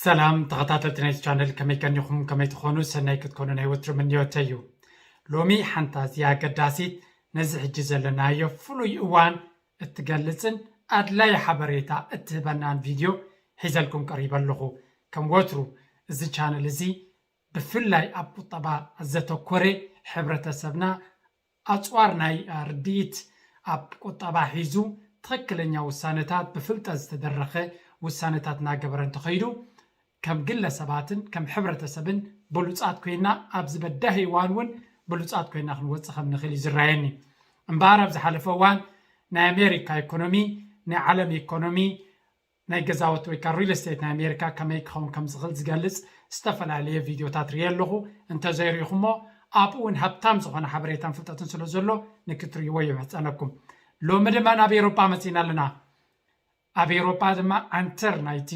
ሰላም ተኸታተልቲ ናይቲ ቻነል፣ ከመይ ቀኒኹም? ከመይ ትኾኑ? ሰናይ ክትኮኑ ናይ ወትሩ ምንዮተይ እዩ። ሎሚ ሓንቲ ኣዝያ ኣገዳሲት፣ ነዚ ሕጂ ዘለናዮ ፍሉይ እዋን እትገልጽን ኣድላዪ ሓበሬታ እትህበናን ቪድዮ ሒዘልኩም ቀሪበ ኣለኹ። ከም ወትሩ፣ እዚ ቻነል እዚ ብፍላይ ኣብ ቁጠባ ዘተኮረ፣ ሕብረተሰብና ኣጽዋር ናይ ርድኢት ኣብ ቁጠባ ሒዙ፣ ትኽክለኛ ውሳነታት፣ ብፍልጠት ዝተደረኸ ውሳነታት እናገበረ እንተኸይዱ፣ ከም ግለሰባትን ከም ሕብረተሰብን ብሉጻት ኮይና፣ ኣብዚ በዳሂ እዋን እውን ብሉጻት ኮይና ክንወጽእ ከም ንኽእል እዩ ዝረኣየኒ። እምበኣር ኣብ ዝሓለፈ እዋን ናይ ኣሜሪካ ኢኮኖሚ፣ ናይ ዓለም ኢኮኖሚ፣ ናይ ገዛውቲ ወይ ከዓ ሪል ስቴት ናይ ኣሜሪካ ከመይ ክኸውን ከም ዝኽእል ዝገልጽ ዝተፈላለየ ቪድዮታት ርእየ ኣለኹ። እንተዘይርኢኹሞ፣ ኣብኡ እውን ሃብታም ዝኾነ ሓበሬታን ፍልጠትን ስለ ዘሎ፣ ንክትርእይዎ ይምሕጸነኩም። ሎሚ ድማ ናብ ኤሮጳ መጺና ኣለና። ኣብ ኤሮጳ ድማ ዓንተር ናይቲ፣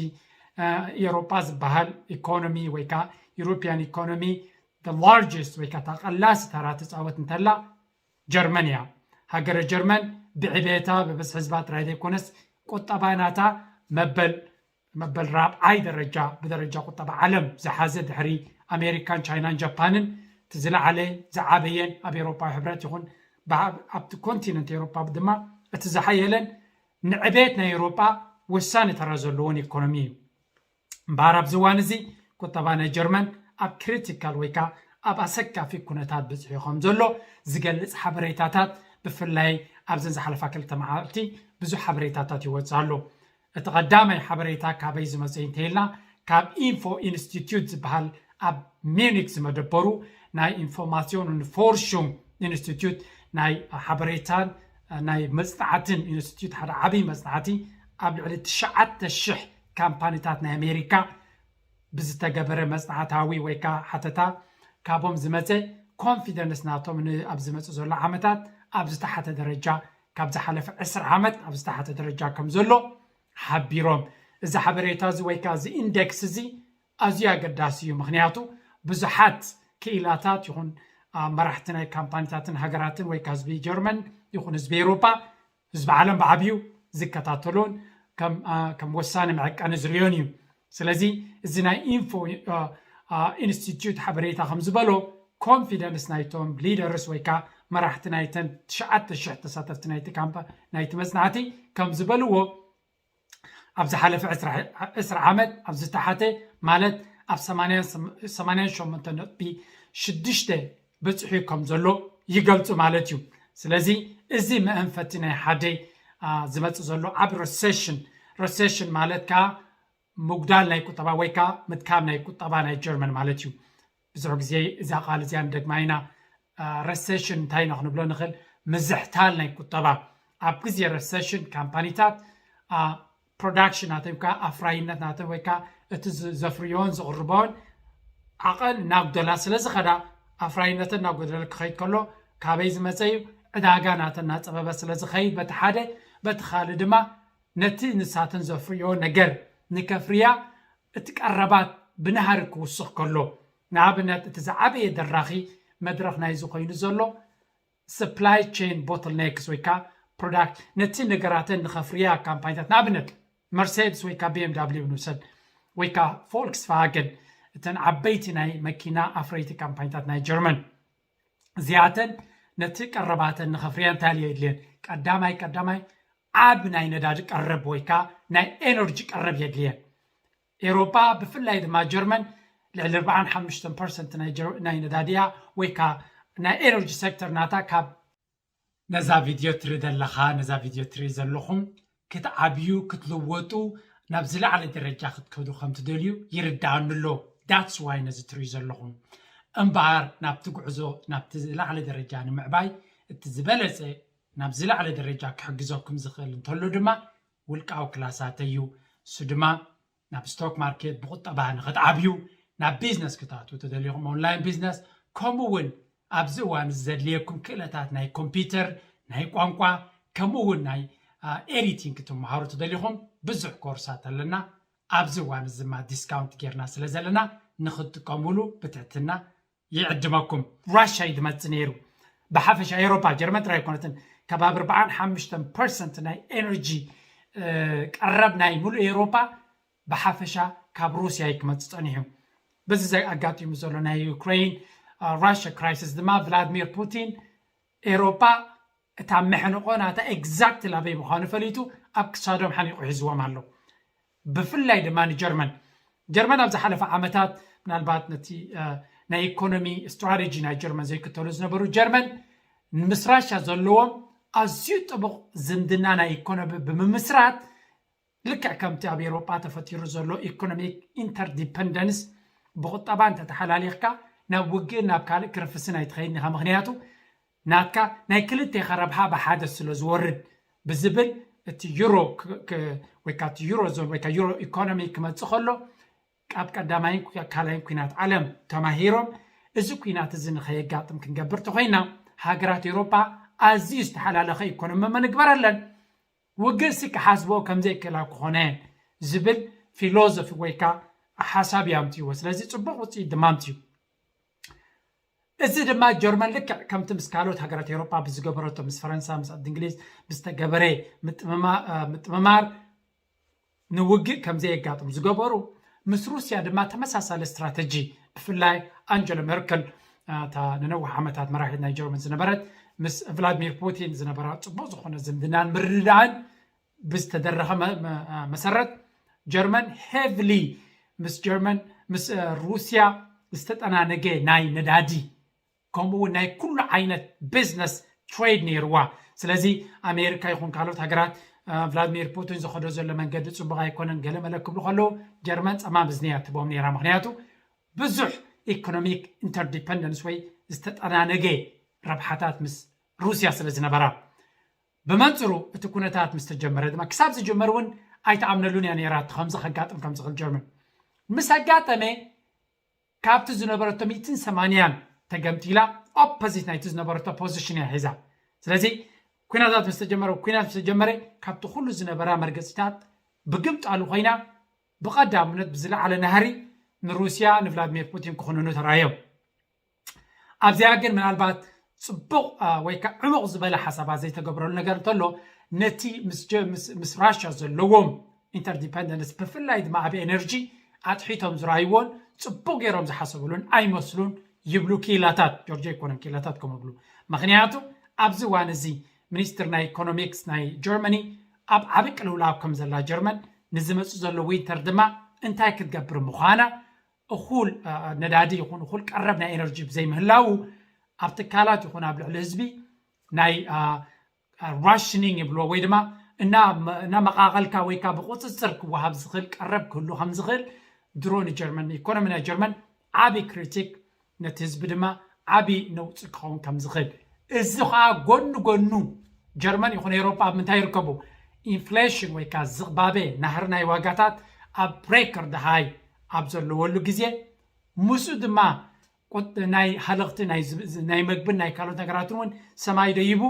እ፣ ኤሮጳ ዝበሃል ኢኮኖሚ ወይ ከዓ ዩሮፒያን ኢኮኖሚ፣ the largest ወይ ከዓ እታ ቀላሲ ተራ ትጻወት እንተላ፣ ጀርመን እያ። ሃገረ ጀርመን ብዕቤታ፣ ብብዝሒ ህዝባ ጥራይ ዘይኮነስ፣ ቁጠባ ናታ መበል፣ መበል ራብዓይ ደረጃ ብደረጃ ቁጠባ ዓለም ዝሓዘ፣ ድሕሪ ኣሜሪካን ቻይናን ጃፓንን፣ እቲ ዝለዓለ ዝዓበየን፣ ኣብ ኤውሮጳዊ ሕብረት ይኹን ብኣ-፣ ኣብቲ ኮንቲነንት ኤውሮጳ ድማ እቲ ዝሓየለን፣ ንዕቤት ናይ ኤውሮጳ ወሳኒ ተራ ዘለዎን ኢኮኖሚ እዩ። እምበኣር ኣብዚ እዋን እዚ ቁጠባ ናይ ጀርመን ኣብ ክሪቲካል ወይ ከዓ ኣብ ኣሰካፊ ኩነታት በፂሑ ከም ዘሎ ዝገልፅ ሓበሬታታት፣ ብፍላይ ኣብዘን ዝሓለፋ ክልተ መዓልቲ ብዙሕ ሓበሬታታት ይወፅእ ኣሎ። እቲ ቀዳማይ ሓበሬታ ካበይ ዝመፀ እንተኢልና፣ ካብ ኢንፎ ኢንስቲትዩት ዝበሃል ኣብ ሚዩኒክ ዝመደበሩ ናይ ኢንፎርማሲዮን ን ፎርሹንግ ኢንስቲትዩት፣ ናይ ሓበሬታን ናይ መፅናዕትን ኢንስቲትዩት፣ ሓደ ዓብዪ መፅናዕቲ፣ ኣብ ልዕሊ ትሽዓተ ሽሕ ካምፓኒታት ናይ ኣሜሪካ ብዝተገበረ መፅናዕታዊ ወይ ከዓ ሓተታ፣ ካብኦም ዝመፀ ኮንፊደንስ ናቶም ን-፣ ኣብ ዝመፅእ ዘሎ ዓመታት ኣብ ዝተሓተ ደረጃ፣ ካብ ዝሓለፈ ዕስራ ዓመት ኣብ ዝተሓተ ደረጃ ከም ዘሎ ሓቢሮም። እዚ ሓበሬታ እዚ ወይ ከዓ እዚ ኢንደክስ እዚ ኣዝዩ ኣገዳሲ እዩ። ምኽንያቱ ብዙሓት ክኢላታት ይኹን፣ አ፣ መራሕቲ ናይ ካምፓኒታትን ሃገራትን ወይ ከዓ ህዝቢ ጀርመን ይኹን ህዝቢ ኤውሮጳ፣ ህዝቢ ዓለም ብዓብዩ ዝከታተሉን ከም፣ አ፣ ከም ወሳኒ መዐቀኒ ዝርእዮን እዩ። ስለዚ እዚ ናይ ኢንፎ፣ አ፣ አ፣ ኢንስቲትዩት ሓበሬታ ከም ዝበሎ፣ ኮንፊደንስ ናይቶም ሊደርስ ወይ ከዓ መራሕቲ ናይተን ትሽዓተ ሽሕ ተሳተፍቲ ናይቲ ካምፓ-፣ ናይቲ መጽናዕቲ ከም ዝበልዎ፣ ኣብ ዝሓለፈ ዕስራ፣ ዕስራ ዓመት ኣብ ዝተሓተ፣ ማለት ኣብ ሰማንያን፣ ሰማንያን ሸሞንተ ነጥቢ ሽዱሽተ በፂሑ ከም ዘሎ ይገልፁ ማለት እዩ። ስለዚ እዚ መእንፈቲ ናይ ሓደ፣ አ፣ ዝመፅእ ዘሎ ዓብ ረሴሽን፣ ረሴሽን ማለት ከዓ ምጉዳል ናይ ቁጠባ ወይ ከዓ ምድካም ናይ ቁጠባ ናይ ጀርመን ማለት እዩ። ብዙሕ ግዜ እዛ ቃል እዚኣ ንደግማ ኢና። አ፣ ረሴሽን እንታይ ኢና ክንብሎ ንኽእል? ምዝሕታል ናይ ቁጠባ። ኣብ ግዜ ረሴሽን ካምፓኒታት፣ አ፣ ፕሮዳክሽን ናተን ወይ ከዓ ኣፍራይነት ናተን ወይ ከዓ እቲ ዝ-፣ ዘፍርዮን ዝቕርቦን ዓቐን እናጉደላ ስለ ዝኸዳ፣ ኣፍራይነተን እናጎደለ ክኸይድ ከሎ፣ ካበይ ዝመፀ እዩ? ዕዳጋ ናተን እናፀበበ ስለ ዝኸይድ በቲ ሓደ፣ በቲ ካልእ ድማ ነቲ ንሳተን ዘፍርዮ ነገር ንከፍርያ እቲ ቀረባት ብናህሪ ክውስኽ ከሎ፣ ንኣብነት እቲ ዝዓበየ ደራኺ መድረኽ ናይዚ ኮይኑ ዘሎ ሰፕላይ ቼን ቦትልኔክስ ወይ ከዓ ፕሮዳክት፣ ነቲ ነገራተን ንኸፍርያ ካምፓኒታት፣ ንኣብነት መርሴድስ ወይ ከዓ ቢ ኤም ዳብሊው ንውሰድ፣ ወይ ከዓ ፎልክስቫገን፣ እተን ዓበይቲ ናይ መኪና ኣፍረይቲ ካምፓኒታት ናይ ጀርመን፣ እዚኣተን ነቲ ቀረባተን ንኸፍርያ እንታይ የድልየን? ቀዳማይ ቀዳማይ ዓብ ናይ ነዳዲ ቀረብ ወይ ከዓ ናይ ኤነርጂ ቀረብ የድልየን። ኤውሮጳ ብፍላይ ድማ ጀርመን ልዕሊ ኣርባዓን ሓሙሽተን ፐርሰንት ናይ ጀር-፣ ናይ ነዳዲያ ወይ ከዓ ናይ ኤነርጂ ሴክተር ናታ ካብ ነዛ ቪድዮ ትርኢ ዘለኻ፣ ነዛ ቪድዮ ትርኢ ዘለኹም ክትዓብዩ፣ ክትልወጡ፣ ናብ ዝለዓለ ደረጃ ክትከዱ ከም ትደልዩ ይርድኣኒ ኣሎ። That's why ነዚ ትርእዩ ዘለኹም። እምበኣር ናብቲ ጉዕዞ፣ ናብቲ ዝለዓለ ደረጃ ንምዕባይ፣ እቲ ዝበለጸ ናብ ዝለዓለ ደረጃ ክሕግዘኩም ዝኽእል እንተሎ ድማ ውልቃዊ ክላሳተይ እዩ። እሱ ድማ ናብ ስቶክ ማርኬት ብቁጠባ ንኽትዓብዩ፣ ናብ ቢዝነስ ክትኣትዉ ተደሊኹም፣ ኦንላይን ቢዝነስ፣ ከምኡ እውን ኣብዚ እዋን እዚ ዘድልየኩም ክእለታት ናይ ኮምፒውተር፣ ናይ ቋንቋ፣ ከምኡ እውን ናይ፣ አ፣ ኤዲቲንግ ክትመሃሩ ተደሊኹም ብዙሕ ኮርሳት ኣለና። ኣብዚ እዋን እዚ ድማ ዲስካውንት ጌርና ስለ ዘለና ንኽትጥቀሙሉ ብትሕትና ይዕድመኩም። ራሻ እዩ ዝመጽእ ነይሩ። ብሓፈሻ ኤውሮፓ፣ ጀርመን ጥራይ ኣይኮነትን፣ ከባቢ ኣርባዓን ሓሙሽተን ፐርሰንት ናይ ኤነርጂ፣ እ፣ ቀረብ ናይ ሙሉእ ኤውሮፓ ብሓፈሻ ካብ ሩስያ እዩ ክመፅእ ፀኒሑ። በዚ ዘ- ኣጋጢሙ ዘሎ ናይ ዩክሬን ራሽያ ክራይሲስ ድማ ቭላድሚር ፑቲን ኤሮፓ እታ መሕንቆ ናታ ኤግዛክት ላበይ ምዃኑ ፈሊጡ ኣብ ክሳዶም ሓኒቁ ሒዝዎም ኣሎ። ብፍላይ ድማ ንጀርመን ጀርመን ኣብ ዝሓለፈ ዓመታት ምናልባት ነቲ ናይ ኢኮኖሚ ስትራቴጂ ናይ ጀርመን ዘይክተሉ ዝነበሩ ጀርመን ምስ ራሻ ዘለዎም ኣዝዩ ጥቡቕ ዝምድና ናይ ኢኮኖሚ ብምምስራት ልክዕ ከምቲ ኣብ ኤሮጳ ተፈጢሩ ዘሎ ኢኮኖሚክ ኢንተርዲፐንደንስ ብቁጠባ እንተተሓላሊኽካ ናብ ውግእ ናብ ካልእ ክርፍስን ኣይትኸይድን ኢኻ። ምክንያቱ ናትካ ናይ ክልቴኻ ረብሓ ብሓደ ስለ ዝወርድ ብዝብል እቲ ዩሮ ወይ ከዓ ዩሮ ዞን ወይ ከዓ ዩሮ ኢኮኖሚ ክመፅእ ከሎ ካብ ቀዳማይን ካልኣይን ኩናት ዓለም ተማሂሮም እዚ ኩናት እዚ ንኸየጋጥም ክንገብር ተኮይና ሃገራት ኤሮጳ ኣዝዩ ዝተሓላለኸ ኢኮኖሚ መንግበር ኣለን። ውግእሲ ክሓስቦ ከምዘይክእላ ክኾነ ዝብል ፊሎዞፊ ወይ ከዓ ሓሳብ እዩ ኣምፅዎ። ስለዚ ፅቡቅ ውፅኢት ድማ ኣምፅዩ። እዚ ድማ ጀርመን ልክዕ ከምቲ ምስ ካልኦት ሃገራት ኤሮጳ ብዝገበረቶ ምስ ፈረንሳ ምስ ዓዲ እንግሊዝ ብዝተገበረ ምጥምማር ንውግእ ከም ዘየጋጥም ዝገበሩ ምስ ሩስያ ድማ ተመሳሳሊ ስትራተጂ ብፍላይ ኣንጀሎ ሜርከል እታ ንነዊሕ ዓመታት መራሒት ናይ ጀርመን ዝነበረት ምስ ቭላድሚር ፑቲን ዝነበራ ፅቡቅ ዝኾነ ዝምድናን ምርድዳእን ብዝተደረኸ መሰረት ጀርመን ሄቪሊ ምስ ጀርመን ምስ ሩስያ ዝተጠናነገ ናይ ነዳዲ ከምኡ እውን ናይ ኩሉ ዓይነት ቢዝነስ ትሬድ ነይርዋ። ስለዚ ኣሜሪካ ይኹን ካልኦት ሃገራት ቭላድሚር ፑቲን ዝኸዶ ዘሎ መንገዲ ፅቡቅ ኣይኮነን ገለ መለ ክብሉ ከለዉ ጀርመን ፀማም እዝኒ እያ ትቦም ነይራ። ምክንያቱ ብዙሕ ኢኮኖሚክ ኢንተርዲፐንደንስ ወይ ዝተጠናነገ ረብሓታት ምስ ሩስያ ስለ ዝነበራ ብመንፅሩ እቲ ኩነታት ምስ ተጀመረ ድማ ክሳብ ዝጀመር እውን ኣይተኣምነሉን እያ ነይራ እቲ ከምዚ ከጋጥም ከም ዝኽእል ጀርመን ምስ ኣጋጠመ ካብቲ ዝነበረቶ ሚእትን ሰማንያን ተገምጢላ ኦፖዚት ናይቲ ዝነበረቶ ፖዚሽን እያ ሒዛ። ስለዚ ኩነታት ምስ ተጀመረ ኩናት ምስ ተጀመረ ካብቲ ኩሉ ዝነበራ መርገፂታት ብግምጣሉ ኮይና ብቐዳምነት ብዝለዓለ ናህሪ ንሩስያ ንቭላድሚር ፑቲን ክኹንኑ ተራዮም። ኣብዚኣ ግን ምናልባት ፅቡቕ ወይ ከዓ ዕሙቕ ዝበለ ሓሳባት ዘይተገብረሉ ነገር እንተሎ ነቲ ምስ ራሽያ ዘለዎም ኢንተርዲፐንደንስ ብፍላይ ድማ ኣብ ኤነርጂ ኣትሒቶም ዝረኣይዎን ፅቡቕ ገይሮም ዝሓሰብሉን ኣይመስሉን ይብሉ ክኢላታት። ጆርጆ ኣይኮነን ክኢላታት ከም ዝብሉ። ምክንያቱ ኣብዚ እዋን እዚ ሚኒስትር ናይ ኢኮኖሚክስ ናይ ጀርመኒ ኣብ ዓቢ ቅልውላው ከም ዘላ ጀርመን ንዝመፅእ ዘሎ ዊንተር ድማ እንታይ ክትገብር ምዃና እኹል ነዳዲ ይኹን እኹል ቀረብ ናይ ኤነርጂ ብዘይምህላዉ ኣብ ትካላት ይኹን ኣብ ልዕሊ ህዝቢ ናይ ራሽኒንግ ይብልዎ ወይ ድማ እናመቓቐልካ ወይ ከዓ ብቁፅፅር ክወሃብ ዝኽእል ቀረብ ክህሉ ከም ዝኽእል ድሮ ንጀርመን ንኢኮኖሚ ናይ ጀርመን ዓብዪ ክሪቲክ ነቲ ህዝቢ ድማ ዓብዪ ነውፂ ክኸውን ከም ዝኽእል እዚ ከዓ ጎኒ ጎኑ ጀርመን ይኹን ኤውሮጳ ኣብ ምንታይ ይርከቡ? ኢንፍሌሽን ወይ ከዓ ዝቕባበ ናህሪ ናይ ዋጋታት ኣብ ሬከርድ ሃይ ኣብ ዘለወሉ ግዜ ምስኡ ድማ ናይ ሃለኽቲ ናይ መግብን ናይ ካልኦት ነገራትን እውን ሰማይ ደይቡ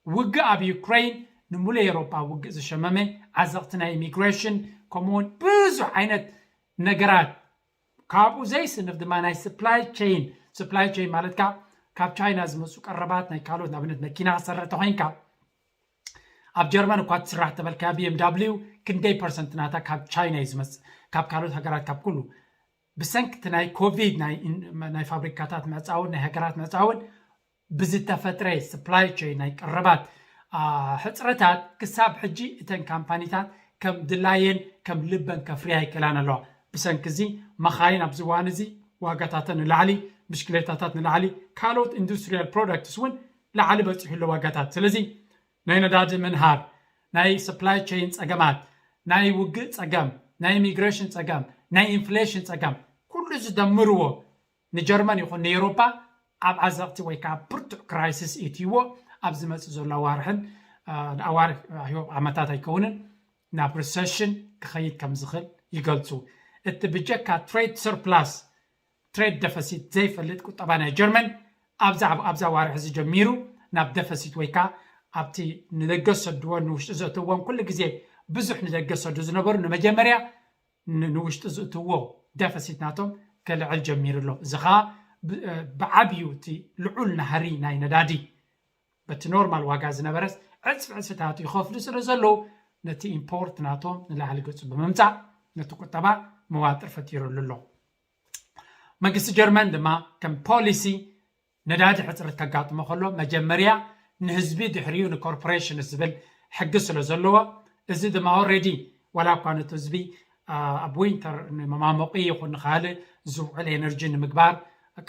ውግእ ኣብ ዩክሬን ንሙሉእ ኤውሮጳ ውግእ ዝሸመመ ዓዘቕቲ ናይ ኢሚግሬሽን ከምኡውን ብዙሕ ዓይነት ነገራት ካብኡ ዘይስንፍ ድማ ናይ ስፕላይ ቸይን ስፕላይ ቸይን ማለት ካብ ቻይና ዝመፁ ቀረባት ናይ ካልኦት ንኣብነት መኪና ክሰርሕ ተኮይንካ ኣብ ጀርመን እኳ ትስራሕ ተበልካ ቢኤምዳብሊው ክንደይ ፐርሰንት ናታ ካብ ቻይና እዩ ዝመፅእ ካብ ካልኦት ሃገራት ካብ ኩሉ ብሰንክቲ ናይ ኮቪድ ናይ ፋብሪካታት ምዕፃውን ናይ ሃገራት ምዕፃውን ብዝተፈጥረ ስፕላይ ቸይን ናይ ቀረባት ሕፅረታት ክሳብ ሕጂ እተን ካምፓኒታት ከም ድላየን ከም ልበን ከፍርያ ይክእላን ኣለዋ። ብሰንኪ እዚ መኻይን ኣብዚ እዋን እዚ ዋጋታተን ንላዕሊ፣ ብሽክሌታታት ንላዕሊ፣ ካልኦት ኢንዱስትሪያል ፕሮዳክትስ እውን ላዕሊ በፂሑ ኣሎ ዋጋታት። ስለዚ ናይ ነዳዲ ምንሃር፣ ናይ ስፕላይ ቸይን ፀገማት፣ ናይ ውግእ ፀገም፣ ናይ ኢሚግሬሽን ፀገም፣ ናይ ኢንፍሌሽን ፀገም ኩሉ ዝደምርዎ ንጀርመን ይኹን ንኤውሮጳ ኣብ ዓዘቕቲ ወይ ከዓ ብርቱዕ ክራይሲስ እትይዎ ኣብ ዝመፅእ ዘሎ ኣዋርሕን ኣዋርሕ ዓመታት ኣይከውንን ናብ ሪሰሽን ክኸይድ ከም ዝኽእል ይገልፁ። እቲ ብጀካ ትሬድ ሰርፕላስ ትሬድ ደፈሲት ዘይፈልጥ ቁጠባ ናይ ጀርመን ኣብዛ ኣብዛ ዋርሕ እዚ ጀሚሩ ናብ ደፈሲት ወይ ከዓ ኣብቲ ንደገ ዝሰድዎን ንውሽጢ ዘእትዎን ኩሉ ግዜ ብዙሕ ንደገ ዝሰዱ ዝነበሩ ንመጀመርያ ንውሽጢ ዝእትዎ ደፈሲት ናቶም ክልዕል ጀሚሩ ኣሎ። እዚ ከዓ ብዓብዩ እቲ ልዑል ናህሪ ናይ ነዳዲ በቲ ኖርማል ዋጋ ዝነበረስ ዕፅፊ ዕፅፊ ተሃቱ ይኸፍሉ ስለ ዘለዉ ነቲ ኢምፖርት ናቶም ንላዕሊ ገፁ ብምምፃእ ነቲ ቁጠባ መዋጥር ፈጢሩሉ ኣሎ። መንግስቲ ጀርመን ድማ ከም ፖሊሲ ነዳዲ ሕፅረት ከጋጥሞ ከሎ መጀመርያ ንህዝቢ ድሕሪኡ ንኮርፖሬሽን ዝብል ሕጊ ስለ ዘለዎ፣ እዚ ድማ ኦልሬዲ ዋላ እኳ ነቲ ህዝቢ ኣብ ዊንተር ንመማሞቂ ይኹን ንካልእ ዝውዕል ኤነርጂ ንምግባር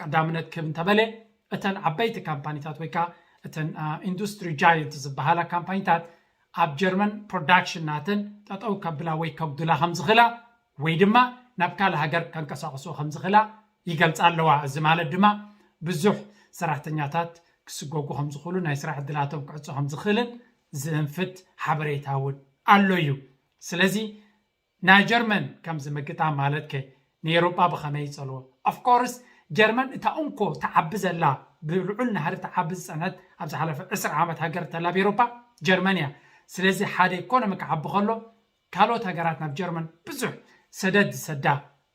ቀዳምነት ክህብ እንተበለ፣ እተን ዓበይቲ ካምፓኒታት ወይ ከዓ እተን ኢንዱስትሪ ጃየንት ዝበሃላ ካምፓኒታት ኣብ ጀርመን ፕሮዳክሽን ናተን ጠጠው ከብላ ወይ ከጉድላ ከም ዝኽእላ ወይ ድማ ናብ ካልእ ሃገር ከንቀሳቕስኦ ከም ዝኽእላ ይገልፃ ኣለዋ። እዚ ማለት ድማ ብዙሕ ሰራሕተኛታት ክስጎጉ ከም ዝኽእሉ፣ ናይ ስራሕ ዕድላቶም ክዕፆ ከም ዝኽእልን ዝእንፍት ሓበሬታ እውን ኣሎ እዩ። ስለዚ ናይ ጀርመን ከም ዝምግጣ ማለት ከ ንኤሮጳ ብኸመይ ይጸልዎ? ኦፍኮርስ ጀርመን እታ እንኮ ትዓቢ ዘላ፣ ብልዑል ናህሪ ትዓቢ ዝጸንሐት ኣብ ዝሓለፈ ዕስራ ዓመት ሃገር ተላ ኣብ ኤሮጳ ጀርመን እያ። ስለዚ ሓደ ኢኮኖሚ ክዓቢ ከሎ ካልኦት ሃገራት ናብ ጀርመን ብዙሕ ሰደድ ዝሰዳ፣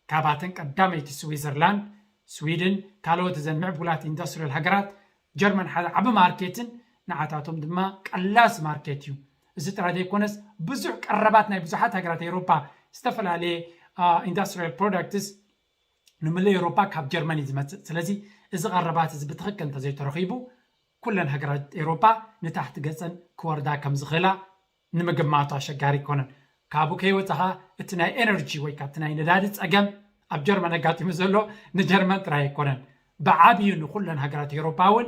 ካባተን ቀዳመይቲ ስዊዘርላንድ፣ ስዊድን፣ ካልኦት እዘን ምዕቡላት ኢንዱስትሪያል ሃገራት፣ ጀርመን ሓደ ዓቢ ማርኬትን ንዓታቶም ድማ ቀላስ ማርኬት እዩ። እዚ ጥራይ ዘይኮነስ ብዙሕ ቀረባት ናይ ብዙሓት ሃገራት ኤውሮፓ ዝተፈላለየ ኢንዱስትሪያል ፕሮዳክትስ ንምልእ ኤውሮፓ ካብ ጀርመን እዩ ዝመጽእ። ስለዚ እዚ ቀረባት እዚ ብትኽክል እንተዘይተረኺቡ ኩለን ሃገራት ኤውሮፓ ንታሕቲ ገጸን ክወርዳ ከም ዝኽእላ ንምግማቱ ኣሸጋሪ ኣይኮነን። ካብኡ ከይወጻኻ እቲ ናይ ኤነርጂ ወይ ካብቲ ናይ ነዳዲ ጸገም ኣብ ጀርመን ኣጋጢሙ ዘሎ ንጀርመን ጥራይ ኣይኮነን፣ ብዓብዩ ንኩለን ሃገራት ኤውሮፓ እውን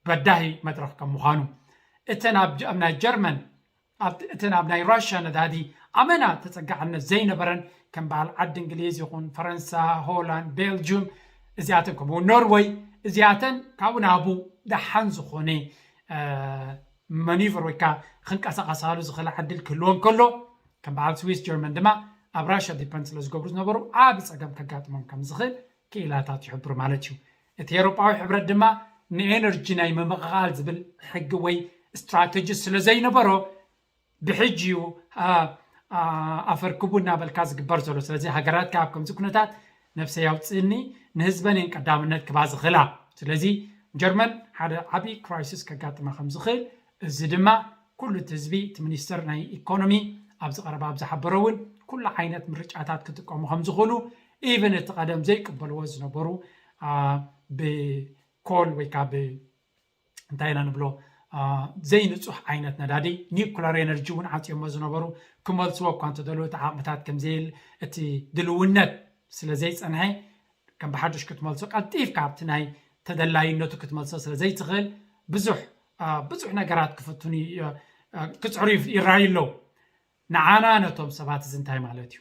በዳሂ መድረኽ ከም ምዃኑ እተን ኣብ ጀ- ኣብ ናይ ጀርመን ኣብ- እተን ኣብ ናይ ራሽያ ነዳዲ ኣመና ተጸጋዕነት ዘይነበረን ከም በዓል ዓዲ እንግሊዝ ይኹን ፈረንሳ፣ ሆላንድ፣ ቤልጅዩም እዚኣተን ከምኡ ኖርወይ እዚኣተን ካብኡ ናብኡ ደሓን ዝኾነ መኒቨር ወይ ከዓ ክንቀሳቐሳሉ ዝኽእል ዕድል ክህልዎ እንከሎ ከም በዓል ስዊስ ጀርመን ድማ ኣብ ራሽያ ዲፐንድ ስለ ዝገብሩ ዝነበሩ ዓቢ ጸገም ከጋጥሞም ከም ዝኽእል ክኢላታት ይሕብሩ ማለት እዩ። እቲ ኤውሮጳዊ ሕብረት ድማ ንኤነርጂ ናይ ምምቕቓል ዝብል ሕጊ ወይ ስትራተጂ ስለ ዘይነበሮ ብሕጂ እዩ ኣፈርክቡ እናበልካ ዝግበር ዘሎ። ስለዚ ሃገራት ካብ ከምዚ ኩነታት ነብሰይ ኣውፅእኒ ንህዝበን እየን ቀዳምነት ክባ ዝኽእላ። ስለዚ ጀርመን ሓደ ዓብዪ ክራይሲስ ከጋጥማ ከም ዝኽእል፣ እዚ ድማ ኩሉ እቲ ህዝቢ እቲ ሚኒስተር ናይ ኢኮኖሚ ኣብዚ ቀረባ ኣብ ዝሓበሮ እውን ኩሉ ዓይነት ምርጫታት ክጥቀሙ ከም ዝኽእሉ ኢቨን እቲ ቀደም ዘይቅበልዎ ዝነበሩ ብኮል ወይ ከዓ እንታይ ኢና ንብሎ ዘይንፁህ ዓይነት ነዳዲ ኒኩለር ኤነርጂ እውን ዓፅዮሞ ዝነበሩ ክመልስዎ እኳ እንተደለዉ እቲ ዓቕምታት ከምዘየል እቲ ድልውነት ስለ ዘይፀንሐ ከም ብሓዱሽ ክትመልሶ ቀልጢፍካ ኣብቲ ናይ ተደላይነቱ ክትመልሶ ስለ ዘይትኽእል ብዙሕ ብዙሕ ነገራት ክፍትኑ ክፅዕሩ ይረኣዩ ኣለዉ። ንዓና ነቶም ሰባት እዚ እንታይ ማለት እዩ?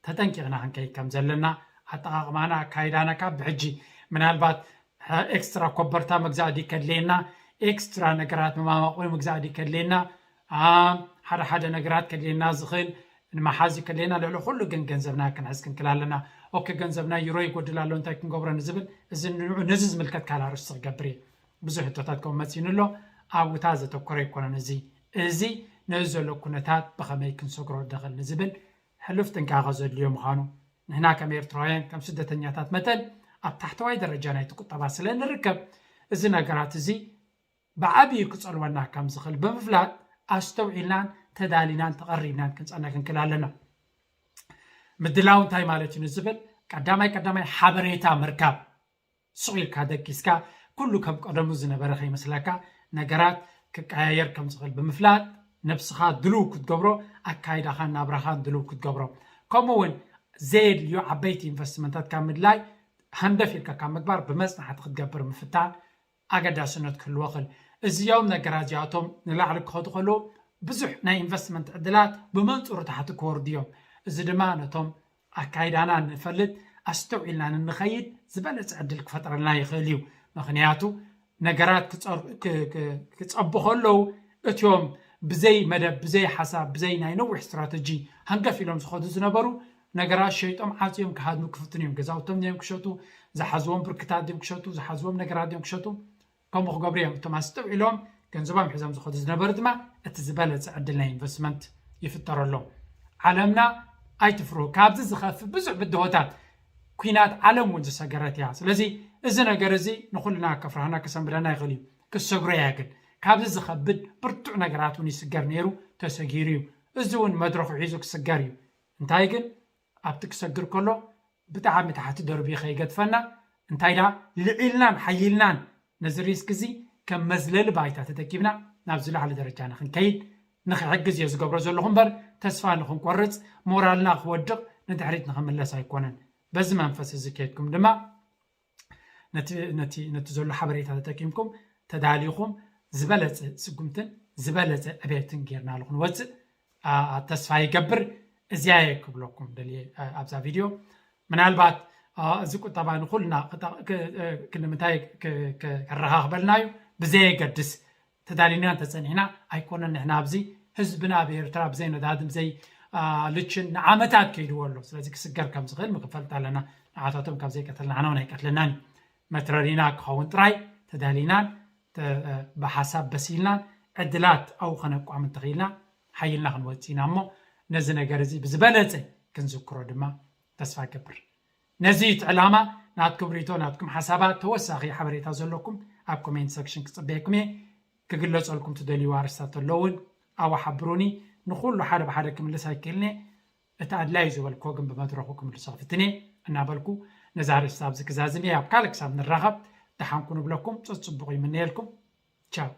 ተጠንቂቕና ክንከይድ ከም ዘለና ኣጠቓቕማና ኣካይዳና ካብ ብሕጂ ምናልባት ኤክስትራ ኮበርታ መግዛእ ድዩ ከድልየና፣ ኤክስትራ ነገራት መማማቑ መግዛእ ድዩ ከድልየና፣ ሓደ ሓደ ነገራት ከድልየና ዝኽእል ንመሓዝ ከድልየና፣ ልዕሊ ኩሉ ግን ገንዘብና ክንሕዝ ክንክል ኣለና። ኦኬ ገንዘብና ዩሮ ይጎድል ኣሎ እንታይ ክንገብሮ ንዝብል እዚ ንዑ ነዚ ዝምልከት ካልእ ኣርእስቲ ክገብር እየ። ብዙሕ ሕቶታት ከምኡ መፂኡኒ ኣሎ። ኣብኡ እታ ዘተኮረ ኣይኮነን እዚ እዚ ነዚ ዘሎ ኩነታት ብኸመይ ክንሰግሮ ንኽእል ንዝብል ሕሉፍ ጥንቃቐ ዘድልዮ ምዃኑ፣ ንሕና ከም ኤርትራውያን ከም ስደተኛታት መጠን ኣብ ታሕተዋይ ደረጃ ናይቲ ቁጠባ ስለ ንርከብ፣ እዚ ነገራት እዚ ብዓብዩ ክጸልወና ከም ዝኽእል ብምፍላጥ ኣስተውዒልናን ተዳሊናን ተቐሪብናን ክንጸንሕ ክንክእል ኣለና። ምድላው እንታይ ማለት እዩ ንዝብል ቀዳማይ ቀዳማይ ሓበሬታ ምርካብ። ሱቕ ኢልካ ደቂስካ ኩሉ ከም ቀደሙ ዝነበረ ከይመስለካ ነገራት ክቀያየር ከም ዝኽእል ብምፍላጥ ነብስኻ ድልው ክትገብሮ ኣካይዳኻን ናብራኻን ድልው ክትገብሮ ከምኡ እውን ዘየድልዩ ዓበይቲ ኢንቨስትመንታት ካብ ምድላይ ሃንደፍ ኢልካ ካብ ምግባር ብመፅናዕቲ ክትገብር ምፍታን ኣገዳስነት ክህልዎ ይኽእል። እዚኦም ነገራት እዚኣቶም ንላዕሊ ክኸዱ ከለዉ ብዙሕ ናይ ኢንቨስትመንት ዕድላት ብመንፅሩ ታሕቲ ክወርዱ እዮም። እዚ ድማ ነቶም ኣካይዳና ንፈልጥ ኣስተውዒልና ንንኸይድ ዝበለፀ ዕድል ክፈጥረልና ይኽእል እዩ። ምኽንያቱ ነገራት ክፀቡ ከለዉ እቲኦም ብዘይ መደብ ብዘይ ሓሳብ ብዘይ ናይ ነዊሕ ስትራተጂ ሃንገፍ ኢሎም ዝኸዱ ዝነበሩ ነገራት ሸይጦም ዓፅዮም ክሃድሙ ክፍትኑ እዮም። ገዛውቶም ድዮም ክሸጡ፣ ዝሓዝዎም ብርክታት ድዮም ክሸጡ፣ ዝሓዝዎም ነገራት ድዮም ክሸጡ፣ ከምኡ ክገብሩ እዮም። እቶም ኣስተውዒሎም ገንዘቦም ሒዞም ዝኸዱ ዝነበሩ ድማ እቲ ዝበለፀ ዕድል ናይ ኢንቨስትመንት ይፍጠረሎም። ዓለምና ኣይትፍርሁ። ካብዚ ዝኸፍእ ብዙሕ ብድሆታት ኲናት ዓለም እውን ዝሰገረት እያ። ስለዚ እዚ ነገር እዚ ንኹልና ከፍርሃና ከሰንብደና ይኽእል እዩ። ክሰግሮ እያ ግን ካብዚ ዝኸብድ ብርቱዕ ነገራት እውን ይስገር ነይሩ ተሰጊሩ እዩ። እዚ እውን መድረኹ ሒዙ ክስገር እዩ። እንታይ ግን ኣብቲ ክሰግር ከሎ ብጣዕሚ ታሕቲ ደርቢ ከይገድፈና እንታይ ዳ ልዒልናን ሓይልናን ነዚ ሪስክ እዚ ከም መዝለሊ ባይታ ተጠቂምና ናብዚ ላዕሊ ደረጃ ንክንከይድ ንክሕግዝ እየ ዝገብሮ ዘለኹ እምበር ተስፋ ንክንቆርፅ ሞራልና ክወድቕ ንድሕሪት ንክምለስ ኣይኮነን። በዚ መንፈስ እዚ ከይድኩም ድማ ነቲ ዘሎ ሓበሬታ ተጠቂምኩም ተዳሊኹም ዝበለፀ ስጉምትን ዝበለፀ ዕቤትን ጌርናሉ ክንወፅእ ተስፋ ይገብር። እዚያ እየ ክብለኩም ደልየ ኣብዛ ቪድዮ። ምናልባት እዚ ቁጠባ ንኩልና ንምንታይ ከረኻኽበልና እዩ ብዘየገድስ ተዳሊና እንተፀኒሕና ኣይኮነን ንሕና ኣብዚ ህዝብና ኣብ ኤርትራ ብዘይ ነዳድን ብዘይ ልችን ንዓመታት ከይድዎ ኣሎ። ስለዚ ክስገር ከም ዝኽእል ምክፈልጥ ኣለና። ንዓታቶም ካብ ዘይቀተልና ንሕና እውን ኣይቀትለናን እዩ። መትረሪና ክኸውን ጥራይ ተዳሊናን ብሓሳብ በሲልናን ዕድላት ኣብኡ ከነቋም እንተኽኢልና ሓይልና ክንወፅእ ኢና እሞ ነዚ ነገር እዚ ብዝበለፀ ክንዝክሮ ድማ ተስፋ ገብር። ነዚ እቲ ዕላማ ናትኩም ሪቶ ናትኩም ሓሳባት ተወሳኺ ሓበሬታ ዘለኩም ኣብ ኮሜንት ሰክሽን ክፅበየኩም እየ። ክግለፀልኩም ትደልዩ ኣርስታት ተለውን ኣዋ ሓብሩኒ። ንኩሉ ሓደ ብሓደ ክምልስ ኣይክእልኒ። እቲ ኣድላይ ዝበልክዎ ግን ብመድረኹ ክምልሶ ክፍትኒ እናበልኩ ነዛ ኣርእስቲ ኣብዚ ክዛዝም እየ። ኣብ ካልእ ክሳብ ንራኸብ ደሓንኩ ንብለኩም። ፀፅቡቕ ይምነየልኩም። ቻው።